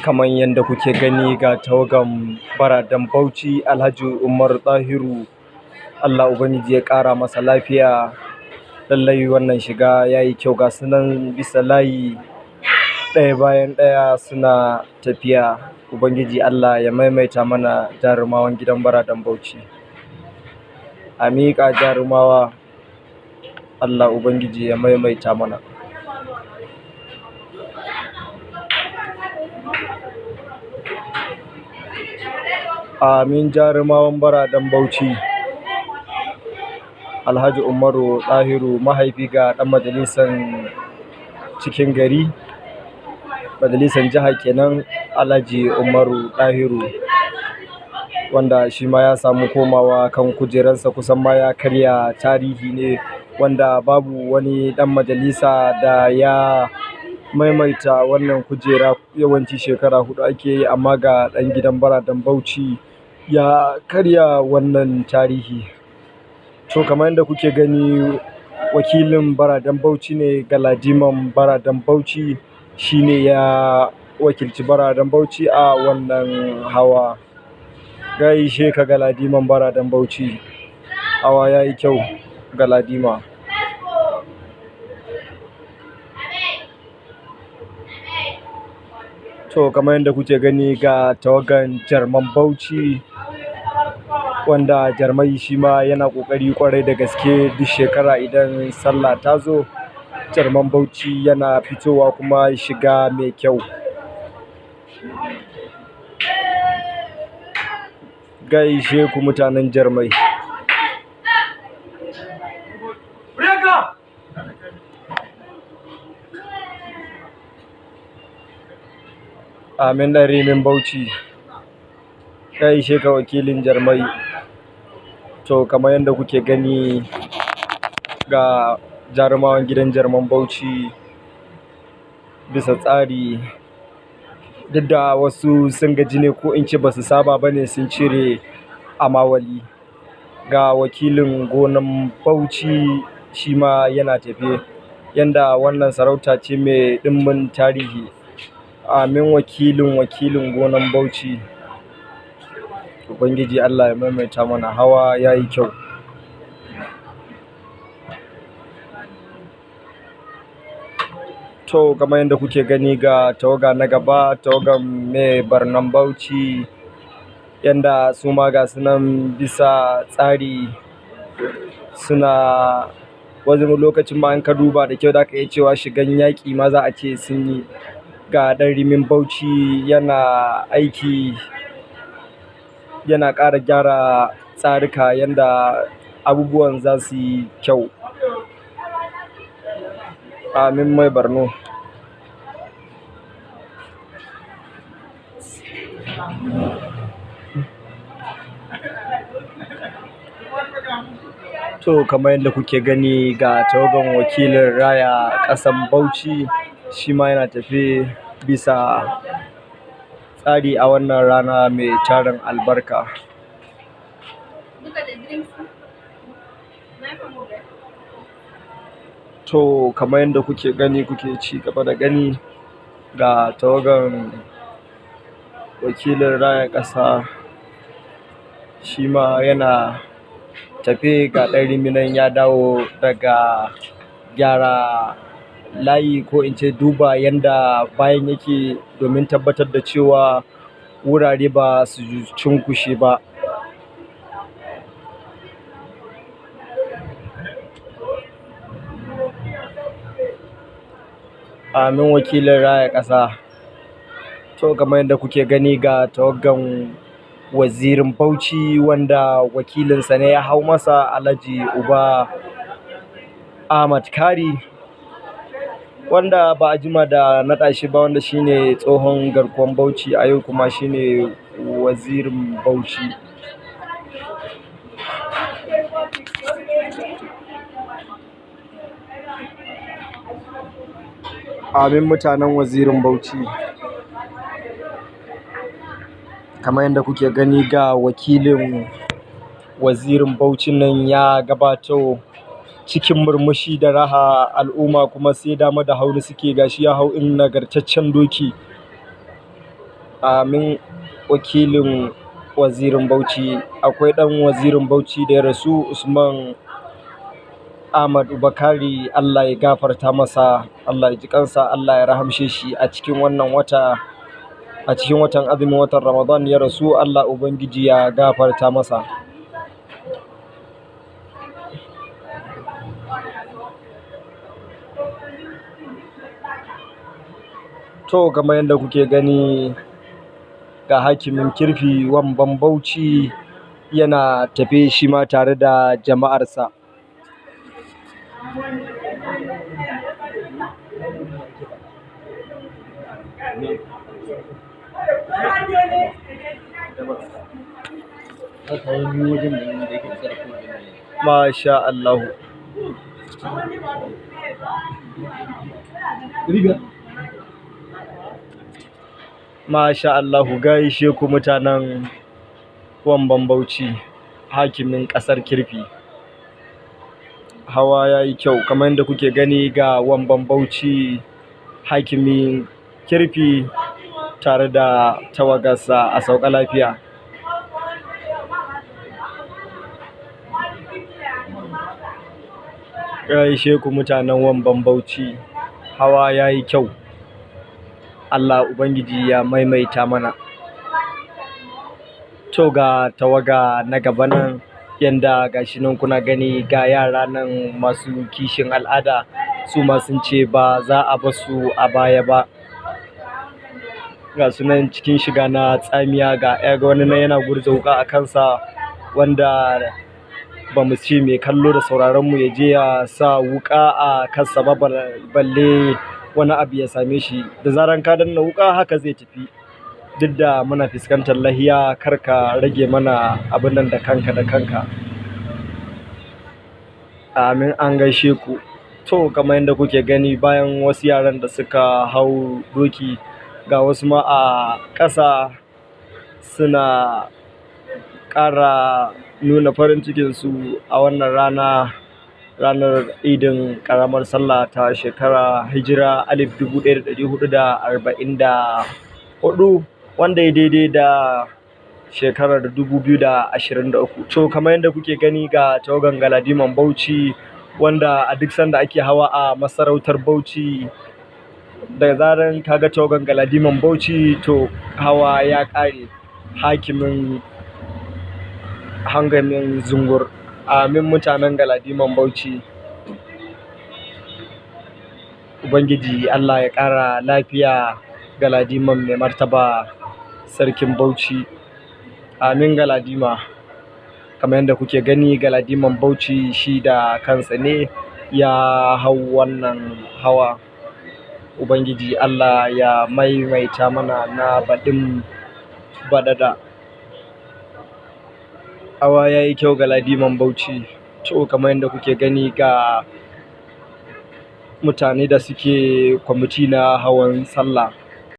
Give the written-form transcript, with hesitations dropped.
Kaman yanda kuke gani, ga tawagan baraden Bauchi, Alhaji Umaru Ɗahiru, Allah ubangiji ya ƙara masa lafiya. Lallai wannan shiga yayi kyau, ga su nan bisa layi ɗaya bayan ɗaya suna tafiya. Ubangiji Allah ya maimaita mana jarumawan gidan baraden Bauchi. A miƙa jarumawa, Allah ubangiji ya maimaita mana. Amin jarumawan baraden Bauchi. Alhaji Umaru Ɗahiru, mahaifi ga ɗan majalisan cikin gari, majalisan jiha kenan, Alhaji Umaru Ɗahiru, wanda shima ya samu komawa kan kujeransa, kusan ma ya karya tarihi ne, wanda babu wani ɗan majalisa da ya maimaita wannan kujera. Yawanci shekara huɗu ake yi, amma ga ɗan gidan baraden Bauchi ya karya wannan tarihi. To, kaman yanda kuke gani, wakilin baraden Bauchi ne, Galadiman baraden Bauchi, shi ne ya wakilci baraden Bauchi a wannan hawa. Gaishe ka, Galadiman baraden Bauchi, hawa ya yi kyau, Galadima. To, kaman yanda kuke gani, ga tawagan jarman Bauchi, wanda jarmai shima yana ƙoƙari ƙwarai da gaske. Duk shekara idan sallah ta zo, jarman Bauchi yana fitowa kuma shiga mai kyau. Gaishe ku, mutanen jarmai. Amin ɗan rimin Bauchi. Gaishe ka, wakilin jarmai. To, kamar yanda kuke gani, ga jarumawan gidan jarman Bauchi bisa tsari, duk da wasu sun gaji ne, ko in ce basu saba bane, sun cire amawali. Ga wakilin gonan Bauchi shima yana tafe, yanda wannan sarauta ce mai ɗinbin tarihi. Amin wakilin wakilin gonan Bauchi. Ubangiji Allah ya maimaita mana, hawa ya yi kyau. To, kaman yanda kuke gani, ga tawaga na gaba, tawagan mai barnan Bauchi, yanda suma gasu nan bisa tsari suna. Wani lokacin ma in ka duba da kyau zaka iya cewa shigan yaƙi ma za a ce sun yi. Ga ɗan rimin Bauchi yana aiki, yana ƙara gyara tsarika yanda abubuwan za su yi kyau. Amin mai Barno. To, kaman yanda kuke gani, ga tawagan wakilin raya ƙasan Bauchi shima yana tafe bisa tsari a wannan rana mai tarin albarka. To, kaman yanda kuke gani, kuke cigaba da gani, ga tawagan wakilin raya ƙasa shima yana tafe. Ga ɗan rimi nan ya dawo daga gyara layi, ko in ce duba yanda bayan yake, domin tabbatar da cewa wurare basu cunkushe ba. Amin wakilin raya ƙasa. To, kaman yanda kuke gani, ga tawagan wazirin Bauchi, wanda wakilinsa ne ya hau masa, Alhaji Uba Ahmad Kari, wanda ba a jima da naɗa shi ba, wanda shine tsohon garkuwan Bauchi, a yau kuma shine wazirin Bauchi. Amin mutanen wazirin Bauchi. Kaman yanda kuke gani, ga wakilin wazirin Bauchi nan ya gabato cikin murmushi da raha, al'umma kuma sai dama da hagu suke. Gashi ya hau nagartaccen doki. Amin wakilin wazirin Bauchi. Akwai ɗan wazirin Bauchi da ya rasu, Usman Ahmad Bakari, Allah ya gafarta masa, Allah ya ji kansa, Allah ya rahamshe shi a cikin wannan wata, a cikin watan azumin watan Ramadan ya rasu, Allah Ubangiji ya gafarta masa. To kamar yadda kuke gani ga hakimin Kirfi Wamban Bauchi yana tafe shi ma tare da jama'arsa. Masha Allahu. Masha Allahu, gaishe ku mutanen Wamban Bauchi, hakimin ƙasar Kirfi. Hawa ya yi kyau kamar yadda kuke gani ga Wamban Bauchi, hakimin Kirfi tare da tawagarsa, a sauka lafiya. Gaishe ku mutanen Wamban Bauchi, hawa ya yi kyau. Allah Ubangiji ya maimaita mana. To ga tawaga na gaba nan, yanda gashi nan kuna gani ga yara nan masu kishin al'ada, su ma sun ce ba za a basu a baya ba. Ga su nan cikin shiga na tsamiya, ga wani nan yana gurza wuƙa a kansa, wanda ba mu ce mai kallo da sauraron mu ya je ya sa wuƙa a kansa ba, balle wani abu ya same shi. Da zaran ka danna wuƙa haka zai tafi. Duk da muna fuskantar lahiya, kar ka rage mana abin nan da kanka da kanka. Amin, an gaishe ku. To kamar yadda kuke gani, bayan wasu yaran da suka hau doki, ga wasu ma a ƙasa suna ƙara nuna farin cikinsu a wannan rana, ranar idin ƙaramar sallah ta shekara hijira 1444, wanda ya daidai da shekarar 2023. To kamar yadda kuke gani ga tawagan Galadiman Bauchi, wanda a duk sanda ake hawa a masarautar Bauchi, da zaran ka ga tawagan Galadiman Bauchi to hawa ya ƙare. Hakimin hangamin Zungur. Amin mutanen Galadiman Bauchi. Ubangiji Allah ya ƙara lafiya Galadiman mai martaba sarkin Bauchi. Amin Galadima. Kamar yadda kuke gani, Galadiman Bauchi shi da kansa ne ya hau wannan hawa. Ubangiji Allah ya maimaita mana na baɗin baɗaɗa. Hawa ya yi kyau Galadiman Bauchi. To kamar yadda kuke gani ga mutane da suke kwamiti na hawan sallah.